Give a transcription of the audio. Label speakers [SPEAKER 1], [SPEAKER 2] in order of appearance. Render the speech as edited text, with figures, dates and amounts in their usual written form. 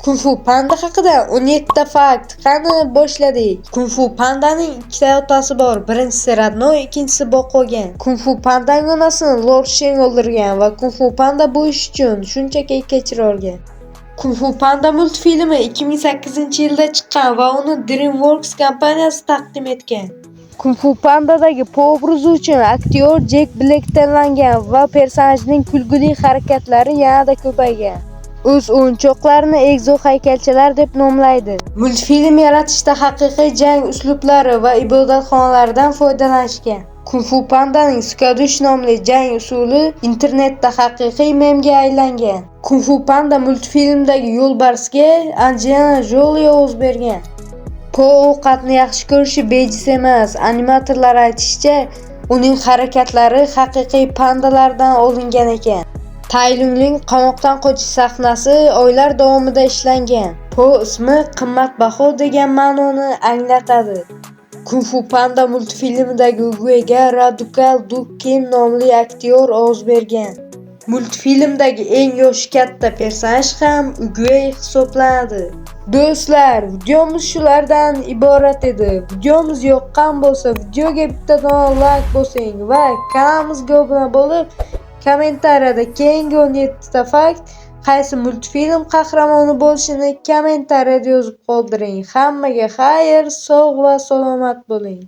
[SPEAKER 1] Kung Fu Panda haqida 17 ta fakt. Qani, boshladik. Kung Fu Pandaning ikkita otasi bor. Birinchisi родной, ikkinchisi boqib. Kung Fu Pandaning onasini Lord Shen o'ldirgan va Kung Fu Panda bu ish uchun shunchaki kechira olgan. Kung Fu Panda multfilmi 2008-yilda chiqqan va uni DreamWorks kompaniyasi taqdim etgan. Kung Fu Pandadagi Po obrazi uchun aktyor Jek Blek tanlangan va personajning kulgili harakatlari yanada ko'paygan. O'z o'yinchoqlarini egzo haykalchalar deb nomlaydi. Multfilm yaratishda haqiqiy jang uslublari va ibodatxonalardan foydalanishgan. Kung Fu Pandaning Skadoosh nomli jang usuli internetda haqiqiy memga aylangan. Kung Fu Panda multfilmidagi yo'lbarsga Anjelina Joli ovoz bergan. Po ovqatni yaxshi ko'rishi bejiz emas. Animatorlar aytishicha, uning harakatlari haqiqiy pandalardan olingan ekan. Tai Lungning qamoqdan qochish sahnasi oylar davomida ishlangan. Po ismi qimmatbaho degan ma'noni anglatadi. Kung Fu Panda multfilmidagi Uguayga Radukal Duk Kim nomli aktyor ovoz bergan. Multfilmdagi eng yoshi katta personaj ham Uguay hisoblanadi. Do'stlar, videomiz shulardan iborat edi. Videomiz yoqqan bo'lsa, videoga bitta dona like bosing va kanalimizga obuna bo'lib, kommentariyada keyingi 17 ta fakt qaysi multfilm qahramoni bo'lishini kommentariyada yozib qoldiring. Hammaga xayr, sog' va salomat bo'ling.